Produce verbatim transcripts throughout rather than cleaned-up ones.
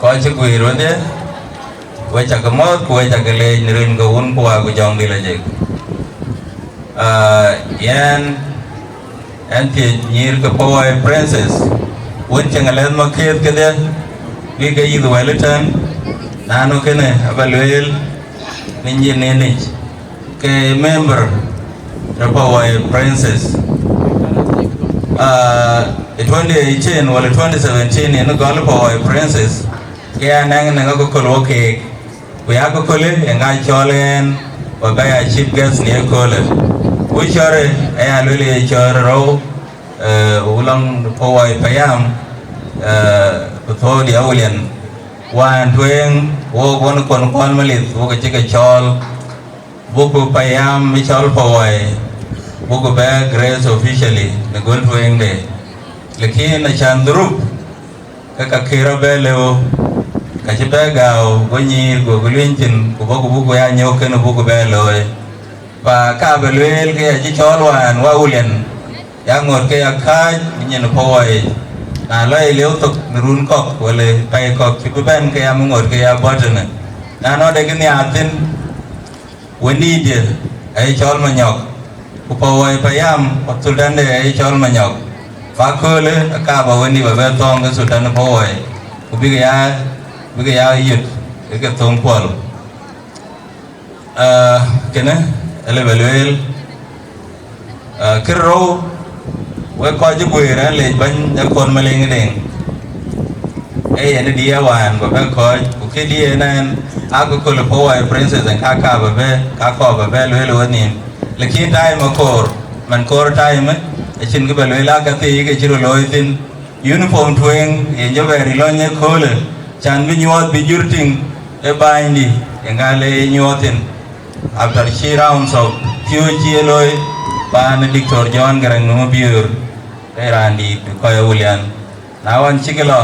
Kɔc cï guiir wedhie, we cä ke mɔ̈ɔ̈th ku we cä ke leec në rin ke Wun ku Wä ku Jɔŋdït Lajik. Ah, yɛn, ɛn thiëc nyïïr ke Pawai Princess, wën cieŋ alɛ̈th ma këëth kedhie, bï ke yith wɛl ëtɛ̈n, nanu kënë aba lueel në nyin enic ke member de Pawai Princess. Ah, ë twenty eighteen wala twenty seventeen yen gɔl Pawai Princess, ke ya nɛŋ nɛŋ akököl wɔ keek, ku ya akököl ë ŋa cɔl ɛn ba bɛ ya chief guest në ëköölë. Ku cɔrë aya lueel ye cɔɔr rou, eh, ulɔŋ Pawai payam, eh, ku thɔɔdi awulian. Wään tueŋ, wok wën kɔn kuɔl malith, wok acï ke cɔɔl, buku payam ë cɔl Pawai, buku bɛ grace officially në gol tueŋde. Lakin acän dhurup, ke ka kër abɛ lëu, ka cï bɛ gääu, go nyïïr, go luny thïn, ku bɔku buku ya nyök kënë buku bɛ looi. Pa ka bɛ lueel ke acï cɔɔl wään wa wulian, ya ŋot ke ya kääc nyin Pawai. Na lɔ ye lëu thok në run kɔk, wala pɛi kɔk cï bï bɛ̈n ke ya mi ŋot ke ya bɔ̈ tënë. Na nɔ̈ de kë nhiaar thïn, wëndiitë aye cɔl Manyɔk, ku Pawai payam, ku thultande aye cɔl Manyɔk. Pa köölë, aka ba wëndi ba bɛ thɔ̈ɔ̈ŋ ke thultande Pawai, ku bïk ya, bïk ya yöt ke ke thöŋ puɔl. Ah, kënë, ëlë bɛ lueel, ah, kë rou, wek kɔc cï guëër ɛn lec bɛ̈ny ë Kon Maleŋ Deŋ. Ee yen diɛɛr wään bä bɛ kɔc, ku kë diɛɛr ɛn, akököl Pawai Princess ɛn ka ka bä bɛ, ka kɔɔr bä bɛ lueel ɣöt nïïm. Lakin time akoor, man koor time, acïn kë bɛ lueel, aa ka thii ke cï röt looi thïn. Uniform tueŋ yen jɔ bɛ ril lɔny ëköölë, can bï nyuɔɔth bï jur tïŋ ë bänydi, ë ŋa le ye nyuɔɔth thïn. After three rounds of piööc cï ye looi, paan Doctor John Garang Mabior, ke raandït kɔc ë Wulian. Na wën cïkï lɔ,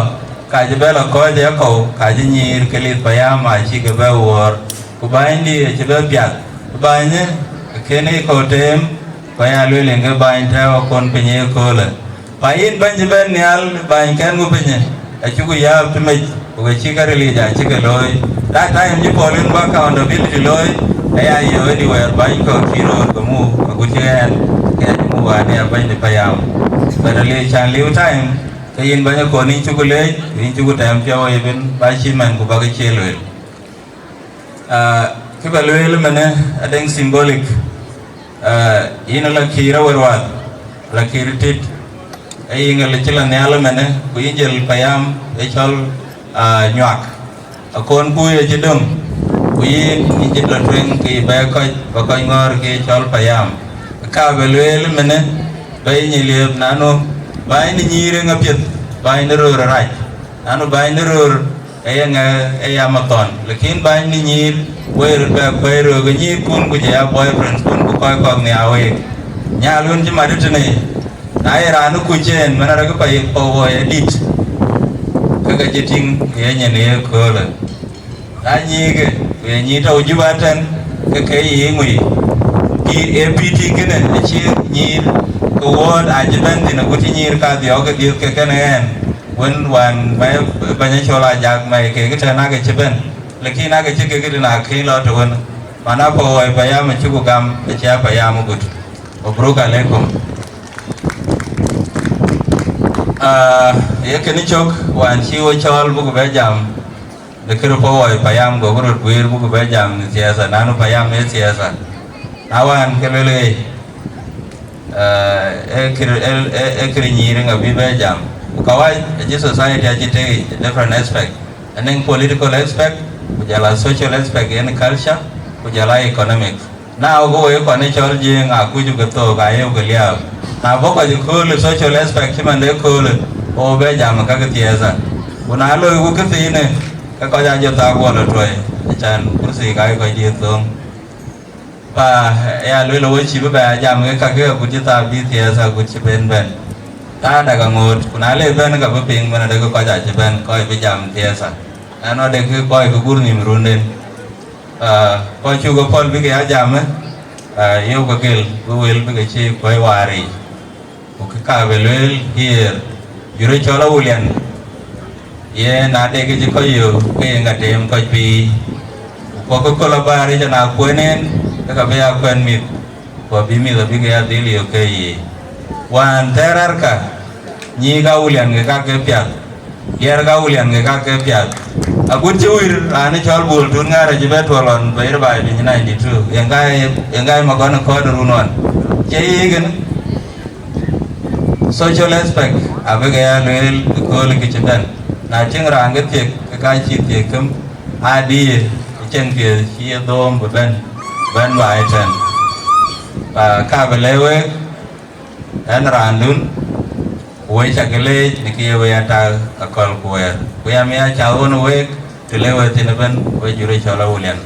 ka cï bɛ lɔ kɔc ë yakɔ̈u, ka cï nyïïr ke lith payam acï ke bɛ wuɔɔr, ku bänydi acï bɛ piath. Bäny ë kënë ye kɔ̈u teem, ku aya lueel yen ke bäny tɛ̈ɛ̈u akon piny ë ëköölë. Pa yïn bɛ̈ny cï bɛ̈n nhial, bänykɛn ku pinyë, acuku yääp tëmec, ku ke cï ka ril yic acï ke looi. That time cï Pauline bä accountability looi, aya ye wëdi wɛɛr bäny kɔ̈k cï röör ke muk, agut cï ɛn, ke acï muk wään ya bɛ̈ny de payam. But aliu can liu time, ke yïn bɛ̈ny akon yïn cuku leec, yïn cuku tɛm piɔ̈u ëbën, bä cï mɛn ku bä ke cie lueel. Ah, kë bä lueel ëmënë adɛŋ symbolic. Ah, yïn ala kïïr awär wath, ala kïïr tit, ee yïn ala cï la nhial ëmënë, ku yïn jël payam ë cɔl, ah, nyuak. Akon kuc acï döŋ, ku yïn yïn cï la tueŋ ke yï bɛ kɔc, bä kɔc ŋɔ̈ɔ̈r ke cɔl payam. Ka bä lueel ëmënë, bä yïn yï liep nanu, bäny de nyïïr ë ŋa piɛth, bäny de röör arac. Nanu bäny de röör, ee ŋa, ee ya mathɔn, lakin bäny de nyïïr, wëi röt bɛ kuɛ̈i röök ë nyïïrkun, ku jɔ ya boyfriendkun, ku kɔc kɔ̈k nhiaar week. Nyal wën cï mat ëtënë, na ye raan ë kuc en, man arëk pa ye pa wɔ ye dït, ke ka cï tïŋ ye nyin ye köölë. Na nyïïkë, ku ye nyïïr tɔ̈u Juba tɛ̈n, ke ke ye ŋui. Pï-, ee P T kënë acï nyïïr ke wuɔ̈ɔ̈t acï bɛ̈n thïn, agut cï nyïïr kadhiɔ̈ɔ̈k ke dhiëth ke kënë ɛn. Wën wään bɛ̈ny, bɛ̈ny acɔl Ajak mɛi kek tɛ̈n aake cï bɛ̈n, lakin aake cï kek tïn akëc lɔ të wën. Man Pawai payam acuku gam, acï a payam agut. Mabruk aleikum. Ah, ye kënë cök, wään cï wo cɔɔl buk bɛ jam, de kërë Pawai payam, go röt guiir buk bɛ jam në thiɛɛtha, nanu payam ee thiɛɛtha. Na wään ke lueel ɣei, eh, ee kërë, ee, ee, ee kërë nyïïr ŋa bï bɛ jam. Ku kawac acï society acï tëëk a different aspect. Anɔŋ political aspect, ku jɔl a social aspect, yen culture, ku jɔl a economics. Na wok wek kɔn ë cɔl Jiëëŋ, akucku ke thook, ayeu ke liaap. Na bɔ̈ kɔc ëköölë social aspect cï man de ëköölë, ke wo bɛ jam ë kakë thiɛɛtha. Ku na loiku këthiinë, ke kɔc aa jɔ thaak guɔ lɔ tuɔi, acan kurthi ka ye kɔc diëër thöŋ. Pa ya lueel, wo cï bï bɛ a jam ke kakë agut cï thaak bï thiɛɛtha agut cï ben bɛ̈n. Thaa dak aŋoot, ku na le bɛ̈n, ka bï piŋ man adekï kɔc acï bɛ̈n, kɔc bï jam thiɛɛtha. Ɛn adekï kɔc ke gur nïïm runden. Ah, kɔc cuk ë pɔ̈l bïk ya jam, eh, ah, yökë gël, bï wël bïk cï kuɔ̈i waar yiic. Ku kë ka bï lueel here, jurë cɔl Awulian, Yen na de kë cï kɔc yök, ke yen ka teem kɔc pïïr. Ku kɔc ke köl abäär yic, na kuën en, ke ka bï ya kuɛn mïth, ku abï mïth abï ke ya dhil yök ke yiic. Wään thɛɛr rɛ̈ɛ̈rkä, nyiik Awulian ke ka ke piath, liɛɛr ka Awulian ke ka ke piath. Agut cï wir raan ë cɔl Bol Tun Ŋäär acï bɛ tuɔl ɣɔn bɛ̈i baai piny ninety two, yen ka ye, yen ka ye makɔn ë kɔɔt run ɣɔn. Cie yiic kën? Social aspect abï ke ya lueel ëkööl kë cï bɛ̈n. Na cïn raan ke thiek, ke ka cï thiek këm, adï ye cieŋ piɛth cï ye dhoom bï bɛ̈n, bɛ̈n baai tɛ̈n. Pa ka bï lɛ̈k wek, ɣɛn raandun, ku wek ca ke leec në kë ye wek ya tak akɔ̈l ku wɛ̈ɛ̈r. Ku ya mia cath ɣön wek, të le wek thïn ëbɛ̈n, wek jur ë cɔl Awulian.